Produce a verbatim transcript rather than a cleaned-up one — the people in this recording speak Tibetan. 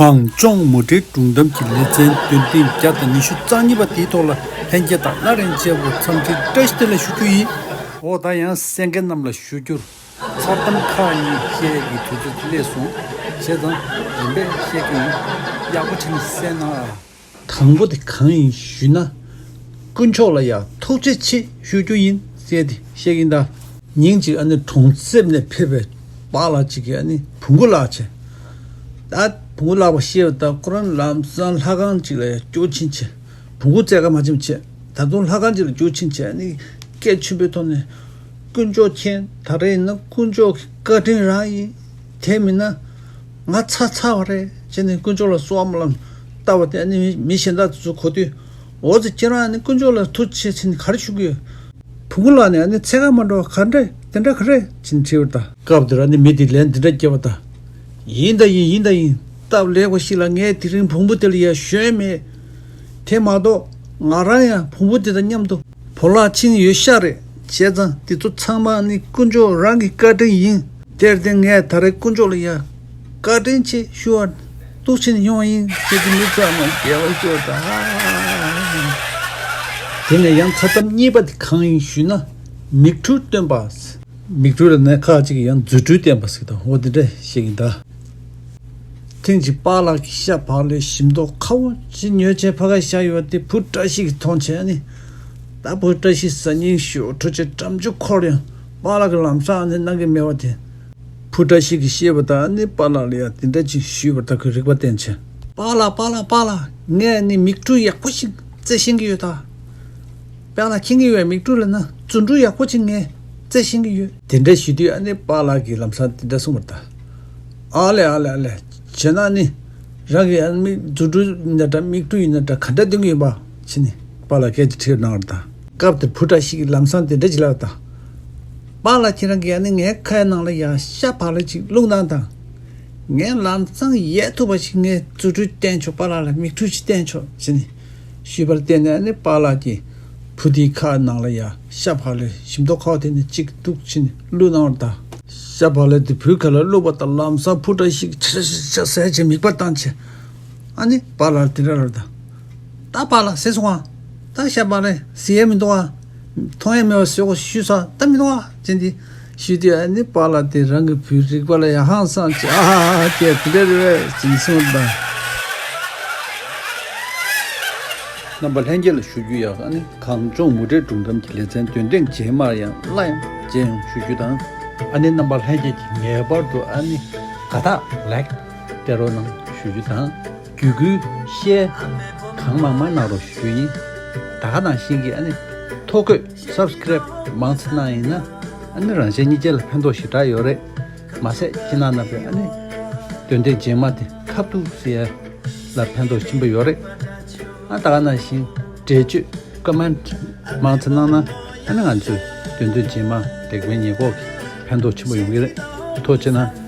གངས་ལྗོངས་མུ་འབྲེལ་སྒྲུང་གཏམ་གྱི་ལེ་ཚན་དོན་ཐེངས་བརྒྱ་དང་ཉི་ཤུ་རྩ་གཉིས་པ་དེའི་ཐོག་ལ་ལྷན་རྒྱས་དང་སླར་ཡང་མཇལ་བར་འཚམས་འདྲི་བཀྲ་ཤིས་བདེ་ལེགས་ཞུ་རྒྱུ་ཡིན། འོ་ད་ཡང་གསན་མཁན་རྣམས་ལ་ཞུ་རྒྱུར། མཚར་གཏམ་ཁག་གཉིས་བཤད་ཀྱི་དུས་ཚོད་སླེབས་སོང་། བྱས་ཙང་རིམ་པས་བཤད་ཀྱི་ཡིན། ཡག་པོ་བྱས་ནས་གསན་ཨ། དང་པོ་དེ་གང་ཡིན་ཞུས་ན། དཀོན་མཆོག་ལ་ཡ་ཐུགས་རྗེ་ཆེ་ཞུ་རྒྱུ་ཡིན་ཟེར་ཏེ་བཤད་ཀྱིན་གདའ། ཉིན་གཅིག་ཨ་ནི་གྲོང་གསེབ་ནས་ཕེབས་པའི་པཱ་ལགས་གཅིག་གིས་ཨ་ནི་བོང་གུ་བརླགས་བྱས། ད་བོང་གུ་བརླགས་པ་ཤེས་པ་དང་ཁོ་རང་ལམ་སང་ལྷ་ཁང་གཅིག་ལ་ཡ་སྐྱོར་ཕྱིན་བྱས། བོང་གུ་བཙལ་ག་མ་ཕྱིན་བྱས། ད་དུང་ལྷ་ཁང་གཅིག་ལ་སྐྱོར་ཕྱིན་བྱས་ཨ་ནི་སྐད་ཆེན་པོའི་ཐོག་ནས། དཀོན་མཆོག་མཁྱེན། ད་རེས་ཡིན་ན་དཀོན་མཆོག་གི་བཀའ་དྲིན་རང་ཡིན། དེ་མིན་ན་ང་ཚར་ཚར་བ་རེད་ཅེས་ནས་དཀོན་མཆོག་ལ་གསོལ་བ་སྨོན་ལམ་བཏབ་པ་དེ་ནི་མི་གཞན་དག་དེ་ཚོ་གོ་དུས། འོ་ཙི་ཁྱེད་རང་ནི་དཀོན་མཆོག་ལ་ཐུགས་རྗེ་ཆེ་ཟེར་ནས་ག་རེ་ཞུ་གི་ཡོད། བོང་གུ་བརླགས་ནས་ཨ་ནི་འཚོལ་ག་མ་འགྲོ་བ་ག་འདྲ་དེ་འདྲ་ག་རེ་ཅེས་ནས་དྲིས་པར་གདའ། སྐབས་དེར་ཨ་ནི་མི་དེས་ལན་འདི་འདྲ་བརྒྱབ་པར་གདའ། ཡིན་ད་ཡིན་ཡིན་ད་ཡིན། སྟབས་ལེགས་པ་ཞིག་ལ་ངས་དེ་རིང་བོང་བུ་དེ་ལ་ཡ་ཞོན་མེད། དེ་མ་གཏོགས་ང་རང་ཡང་བོང་བུ་དེ་དང་མཉམ་དུ་བོར་བརླག་ཕྱིན་ཡོད་ཤག་རེད། བྱས་ཙང་དེ་ཚོ་ཚང་མ་ནི་དཀོན་མཆོག་རང་གི་བཀའ་དྲིན་ཡིན། དེར་བརྟེན་ངས་ད་རེས་དཀོན་མཆོག་ལ་ཡ་བཀའ་དྲིན་ཆེ་ཞུ་བར་འདུག་ཕྱིན་ཡོང་བ་ཡིན་ཟེར་གྱི་མི་ཚང་མ་རྒྱལ་བ་ཤོར་དང་། དེ་ནས་ཡང་མཚར་གཏམ་གཉིས་པ་དེ་གང་ཡིན་ཞུས་ན། མིག་འཕྲུལ་སྟོན་པ། མིག་འཕྲུལ་ལ་ནི་ཁ་ཅིག་ཡང་རྫུ་འཕྲུལ་བསྟན་པ་ཟེར་དང་འོ་དེ་འདྲ་བཤད་ཀྱིན་གདའ། ཐེངས་གཅིག་པཱ་ལགས་ཀྱི་ཤ་བག་ལེབ་ཞིམ་མདོག་ཁ་པོ་ཅིག་ཉོས་བྱས་ཕ་གིར་བཞག་ཡོད་པ་དེ་བུ་བཀྲ་ཤིས་ཀྱིས་མཐོང་བྱས་ནི། ད་བུ་བཀྲ་ཤིས་ཟ་སྙིང་ཞེ་པོ་འཁྲུགས་བྱས་འགྲམ་ཆུ་འཁོར་ཡང་པཱ་ལགས་ཀྱིས་ལམ་སང་ནི་གནང་གི་མེད་པ་དེ། བུ་བཀྲ་ཤིས་ཀྱིས་ཤེས་པ་དང་ནི་པཱ་ལགས་ལ་ཡང་དེ་འདྲ་ཅིག་ཞུས་པར་ད་ཁོས་རིག་པ་བསྟན་བྱས། པཱ་ལགས་པཱ་ལགས་པཱ་ལགས། ངས་ནི་མིག་འཕྲུལ་ཡག་པོ་ཞིག་རྩེ་ཤེས་ཀྱི་ཡོད་ད། པཱ་ལགས་མཁྱེན་གྱི་ཡོད། མིག་འཕྲུལ་ལ་ན་རྫུ་འཕྲུལ་ཡག་པོ་ཅིག་ངས་རྩེ་ཤེས་ཀྱི་ཡོད། དེ་འདྲ་ཞུས་དུས་ཨ་ནི་པཱ་ལགས་ཀྱིས་ལམ་སང་དེ་འདྲ་གསུངས་པར་གདའ། ཨ་ལེ་ཨ་ལེ་ཨ་ལེ། བྱས་ན་ནི་རང་གིས་ཨ་ནི་མིག་རྫུ་འཕྲུལ་ཡིན་ན་འདྲ་མིག་འཕྲུལ་ཡིན་ན་འདྲ་ག་འདྲ་འདོན་གྱི་ཡིན་པ་ཕྱིན་ནི་པཱ་ལགས་སྐད་ཆ་དྲིས་གནང་བར་གདའ། སྐབས་དེར་བུ་བཀྲ་ཤིས་ཀྱིས་ལམ་སང་དེ་འདྲ་ཅིག་ལབ་པར་གདའ། པཱ་ལགས་ཁྱེད་རང་གིས་ཨ་ནི་ངའི་ཁའི་ནང་ལ་ཡ་ཤ་བག་ལེབ་ཅིག་བླུགས་གནང་དང་། ངས་ལམ་སང་ཡལ་ཐུབ་པ་ཞིག་ངས་རྫུ་འཕྲུལ་བསྟན་ཆོག་པཱ་ལགས་ལ་མིག་འཕྲུལ་ཅིག་བསྟན་ཆོག་ཟེར་ནས་ཞུས་པར་བརྟེན་ནས་ཨ་ནི་པཱ་ལགས་ཀྱིས་བུ་དེའི་ཁ་ནང་ལ་ཡ་ཤ་བག་ལེབ་ཞིམ་མདོག་ཁ་པོ་དེ་ནས་གཅིག་བླུགས་ཕྱིན་བླུགས་གནང་བར་གདའ། ཤ་བག་ལེབ་དེ་བུའི་ཁ་ལ་བླུགས་པ་དང་ལམ་སང་བུ་བཀྲ་ཤིས་ཀྱིས་ཆ་ཆ་ཆ་ཆ་ཟེར་བྱས་མིད་པ་བཏང་བྱས། ཨ་ནི་པཱ་ལགས་དེ་འདྲ་ལབ་པར་གདའ། ད་པཱ་ལགས་ཟེར་སོང་ཨ། ད་ཤ་བག་ལེབ་ཟེར་ཡས་མི་འདུག་ཨ། མཐོང་ཡས་མེད་པ་བཟོས་གོ་ཞུས་སོ་ད་མི་འདུག་ཨ་ཅེས་འདི་ཞུས་དུས་ཨ་ནི་པཱ་ལགས་དེ་རང་གི་བུའི་རིག་པ་ལ་ཡ་ཧང་སངས་བྱས། ཨ་ཧ་ཧ་ཧ་ཀྱེ་དེ་འདྲ་རེད་པས་ཅེས་གསུངས་པར་གདའ། རྣམ་པ་ལྷན་རྒྱས་ལ་ཞུ་རྒྱུ་ཡག་ཨ་ནི་གངས་ལྗོངས་མུ་འབྲེལ་སྒྲུང་གཏམ་གྱི་ལེ་ཚན་དོན་ཐེངས་རྗེས་མར་ཡང་སླར་ཡང་མཇལ་ཡོང་ཞུ་རྒྱུ་དང་། ཨ་ནི་རྣམ་པ་ལྷན་རྒྱས་ཀྱིས་ངེས་པར་དུ་ཨ་ནི་དགའ་རྟགས་ལའིཀ་སྟེར་རོགས་གནང་ཞུ་རྒྱུ་དང་། བརྒྱུད་སྐུལ་ཤེར་གང་མང་མང་གནང་རོགས་ཞུ་རྒྱུ་ཡིན། ད་ག་ནང་བཞིན་གྱི་ཨ་ནི་ཐོ་འགོད་སབ་སི་ཀེ་རེབ་མང་ཙམ་གནང་ཡིན་ན་ཨ་ནི་རང་གཞན་གཉིས་ཆ་ལ་ཕན་ཐོགས་ཞེ་དྲག་ཡོད་རེད། མ་ཟད་ཁྱེད་རྣམ་པས་ཨ་ནི་དོན་ཐེངས་རྗེས་མ་དེ་ཁ་ཐུག་ཟེར་ཡ་ལ་ཕན་ཐོགས་ཆེན་པོ་ཡོད་རེད། ཨ་ད་ག་ནང་བཞིན་འགྲེལ་བརྗོད་ཀོ་མེན་ཊི་མང་ཙམ་གནང་ན་ཨ་ནི་ང་ཚོས་དོན་ཐེངས་རྗེས་མ་དེ་གའི་ཉེས་འགོག་གི་ཕན་ཐོགས་ཆེན་པོ་ཡོང་གི་རེད། ཐུགས་རྗེ་གནང་།